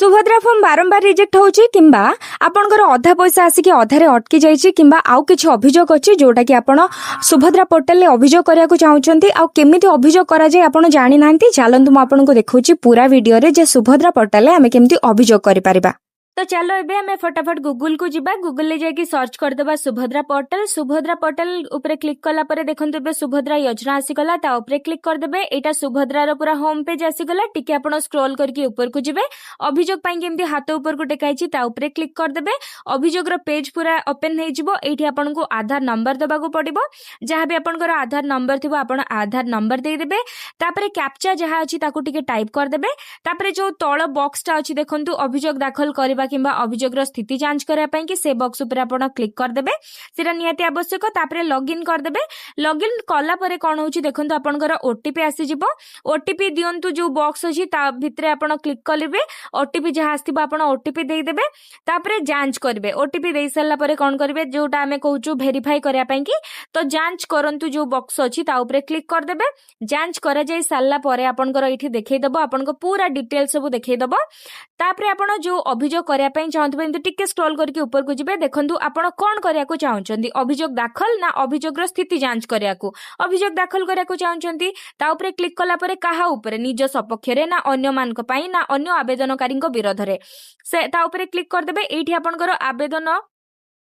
Subhadra form ବାରମ୍ବାର reject ହେଉଛି କିମ୍ବା ଆପଣଙ୍କର ଅଧା ପଇସା ଆସିକି ଅଧାରେ ଅଟକି ଯାଇଛି କିମ୍ବା ଆଉ କିଛି ଅଭିଯୋଗ ଅଛି, ଯୋଉଟାକି ଆପଣ ସୁଭଦ୍ରା ପୋର୍ଟାଲରେ ଅଭିଯୋଗ କରିବାକୁ ଚାହୁଁଛନ୍ତି ଆଉ କେମିତି ଅଭିଯୋଗ କରାଯାଏ ଆପଣ ଜାଣିନାହାନ୍ତି, ଚାଲନ୍ତୁ ମୁଁ ଆପଣଙ୍କୁ ଦେଖାଉଛି ପୁରା ଭିଡିଓରେ ଯେ ସୁଭଦ୍ରା ପୋର୍ଟାଲରେ ଆମେ କେମିତି ଅଭିଯୋଗ କରିପାରିବା। ତ ଚାଲ, ଏବେ ଆମେ ଫଟାଫଟ ଗୁଗୁଲକୁ ଯିବା। ଗୁଗୁଲରେ ଯାଇକି ସର୍ଚ୍ଚ କରିଦେବା ସୁଭଦ୍ରା ପୋର୍ଟାଲ। ସୁଭଦ୍ରା ପୋର୍ଟାଲ ଉପରେ କ୍ଲିକ୍ କଲା ପରେ ଦେଖନ୍ତୁ, ଏବେ ସୁଭଦ୍ରା ଯୋଜନା ଆସିଗଲା। ତା ଉପରେ କ୍ଲିକ୍ କରିଦେବେ। ଏଇଟା ସୁଭଦ୍ରାର ପୁରା ହୋମ ପେଜ ଆସିଗଲା। ଟିକେ ଆପଣ ସ୍କ୍ରୋଲ କରିକି ଉପରକୁ ଯିବେ। ଅଭିଯୋଗ ପାଇଁ କେମିତି ହାତ ଉପରକୁ ଟେକା ହେଇଛି, ତା ଉପରେ କ୍ଲିକ୍ କରିଦେବେ। ଅଭିଯୋଗର ପେଜ ପୁରା ଓପେନ୍ ହେଇଯିବ। ଏଇଠି ଆପଣଙ୍କୁ ଆଧାର ନମ୍ବର ଦେବାକୁ ପଡିବ। ଯାହା ବି ଆପଣଙ୍କର ଆଧାର ନମ୍ବର ଥିବ, ଆପଣ ଆଧାର ନମ୍ବର ଦେଇଦେବେ। ତାପରେ କ୍ୟାପଚା ଯାହା ଅଛି, ତାକୁ ଟିକେ ଟାଇପ୍ କରିଦେବେ। ତାପରେ ଯୋଉ ତଳ ବକ୍ସଟା ଅଛି ଦେଖନ୍ତୁ, ଅଭିଯୋଗ ଦାଖଲ କରିବା କିମ୍ବା ଅଭିଯୋଗର ସ୍ଥିତି ଯାଞ୍ଚ କରିବା ପାଇଁ କି, ସେ ବକ୍ସ ଉପରେ ଆପଣ କ୍ଲିକ୍ କରିଦେବେ। ସେଟା ନିହାତି ଆବଶ୍ୟକ। ତାପରେ ଲଗ୍ଇନ୍ କରିଦେବେ। ଲଗ୍ଇନ୍ କଲା ପରେ କ'ଣ ହେଉଛି ଦେଖନ୍ତୁ, ଆପଣଙ୍କର ଓଟିପି ଆସିଯିବ। ଓଟିପି ଦିଅନ୍ତୁ। ଯୋଉ ବକ୍ସ ଅଛି, ତା ଭିତରେ ଆପଣ କ୍ଲିକ୍ କରିବେ। ଓଟିପି ଯାହା ଆସିଥିବ, ଆପଣ ଓଟିପି ଦେଇଦେବେ। ତାପରେ ଯାଞ୍ଚ କରିବେ। ଓଟିପି ଦେଇ ସାରିଲା ପରେ କ'ଣ କରିବେ? ଯୋଉଟା ଆମେ କହୁଛୁ ଭେରିଫାଇ କରିବା ପାଇଁ କି, ତ ଯାଞ୍ଚ କରନ୍ତୁ ଯୋଉ ବକ୍ସ ଅଛି, ତା ଉପରେ କ୍ଲିକ୍ କରିଦେବେ। ଯାଞ୍ଚ କରାଯାଇ ସାରିଲା ପରେ ଆପଣଙ୍କର ଏଇଠି ଦେଖେଇଦେବ, ଆପଣଙ୍କ ପୁରା ଡିଟେଲ ସବୁ ଦେଖେଇଦେବ। ତାପରେ ଆପଣ ଯୋଉ ଅଭିଯୋଗ କରିବା ପାଇଁ ଚାହୁଁଥିବେ, ଏମିତି ଟିକେ ସ୍କ୍ରୋଲ କରିକି ଉପରକୁ ଯିବେ। ଦେଖନ୍ତୁ, ଆପଣ କ'ଣ କରିବାକୁ ଚାହୁଁଛନ୍ତି, ଅଭିଯୋଗ ଦାଖଲ ନା ଅଭିଯୋଗର ସ୍ଥିତି ଯାଞ୍ଚ କରିବାକୁ? ଅଭିଯୋଗ ଦାଖଲ କରିବାକୁ ଚାହୁଁଛନ୍ତି, ତା ଉପରେ କ୍ଲିକ୍ କଲା ପରେ କାହା ଉପରେ, ନିଜ ସପକ୍ଷରେ ନା ଅନ୍ୟମାନଙ୍କ ପାଇଁ ନା ଅନ୍ୟ ଆବେଦନକାରୀଙ୍କ ବିରୋଧରେ, ସେ ତା ଉପରେ କ୍ଲିକ୍ କରିଦେବେ। ଏଇଠି ଆପଣଙ୍କର ଆବେଦନ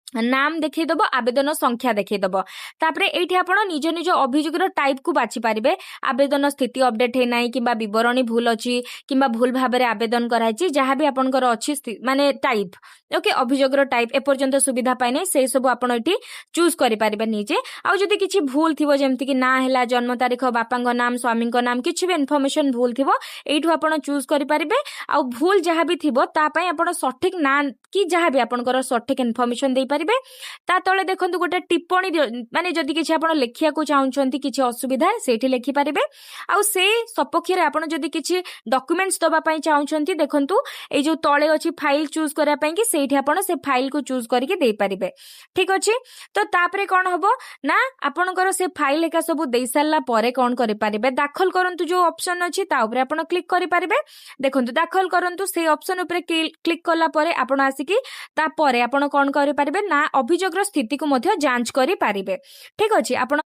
ନାମ ଦେଖେଇଦବ, ଆବେଦନ ସଂଖ୍ୟା ଦେଖେଇଦବ। ତାପରେ ଏଇଠି ଆପଣ ନିଜ ନିଜ ଅଭିଯୋଗର ଟାଇପକୁ ବାଛି ପାରିବେ। ଆବେଦନ ସ୍ଥିତି ଅପଡେଟ୍ ହେଇନାହିଁ କିମ୍ବା ବିବରଣୀ ଭୁଲ ଅଛି କିମ୍ବା ଭୁଲ ଭାବରେ ଆବେଦନ କରାଯାଇଛି, ଯାହା ବି ଆପଣଙ୍କର ଅଛି ମାନେ ଟାଇପ୍, ଓକେ, ଅଭିଯୋଗର ଟାଇପ୍, ଏପର୍ଯ୍ୟନ୍ତ ସୁବିଧା ପାଇନାହିଁ, ସେଇ ସବୁ ଆପଣ ଏଠି ଚୁଜ୍ କରିପାରିବେ ନିଜେ। ଆଉ ଯଦି କିଛି ଭୁଲ ଥିବ, ଯେମିତିକି ନାଁ ହେଲା, ଜନ୍ମ ତାରିଖ, ବାପାଙ୍କ ନାମ, ସ୍ୱାମୀଙ୍କ ନାମ, କିଛି ବି ଇନଫର୍ମେସନ ଭୁଲ ଥିବ, ଏଇଠୁ ଆପଣ ଚୁଜ୍ କରିପାରିବେ। ଆଉ ଭୁଲ ଯାହା ବି ଥିବ, ତା ପାଇଁ ଆପଣ ସଠିକ ନାଁ କି ଯାହା ବି ଆପଣଙ୍କର ସଠିକ ଇନଫର୍ମେସନ ଦେଇପାରିବେ। ତା ତଳେ ଦେଖନ୍ତୁ, ଗୋଟେ ଟିପ୍ପଣୀ, ମାନେ ଯଦି କିଛି ଆପଣ ଲେଖିବାକୁ ଚାହୁଁଛନ୍ତି, କିଛି ଅସୁବିଧା, ସେଇଠି ଲେଖିପାରିବେ। ଆଉ ସେଇ ସପକ୍ଷରେ ଆପଣ ଯଦି କିଛି ଡକ୍ୟୁମେଣ୍ଟସ ଦେବା ପାଇଁ ଚାହୁଁଛନ୍ତି, ଦେଖନ୍ତୁ, ଏଇ ଯୋଉ ତଳେ ଅଛି ଫାଇଲ ଚୁଜ୍ କରିବା ପାଇଁ କି, ସେଇଠି ଆପଣ ସେ ଫାଇଲକୁ ଚୁଜ୍ କରିକି ଦେଇପାରିବେ। ଠିକ ଅଛି। ତ ତାପରେ କ'ଣ ହବ ନା, ଆପଣଙ୍କର ସେ ଫାଇଲ ଏକା ସବୁ ଦେଇ ସାରିଲା ପରେ କ'ଣ କରିପାରିବେ? ଦାଖଲ କରନ୍ତୁ ଯୋଉ ଅପସନ ଅଛି, ତା ଉପରେ ଆପଣ କ୍ଲିକ୍ କରିପାରିବେ। ଦେଖନ୍ତୁ, ଦାଖଲ କରନ୍ତୁ ସେଇ ଅପସନ ଉପରେ କ୍ଲିକ୍ କଲା ପରେ ଆପଣ ଆସିକି ତାପରେ ଆପଣ କ'ଣ କରିପାରିବେ ନା, ଅଭିଯୋଗର ସ୍ଥିତିକୁ ମଧ୍ୟ ଯାଞ୍ଚ କରିପାରିବେ। ଠିକ ଅଛି, ଆପଣ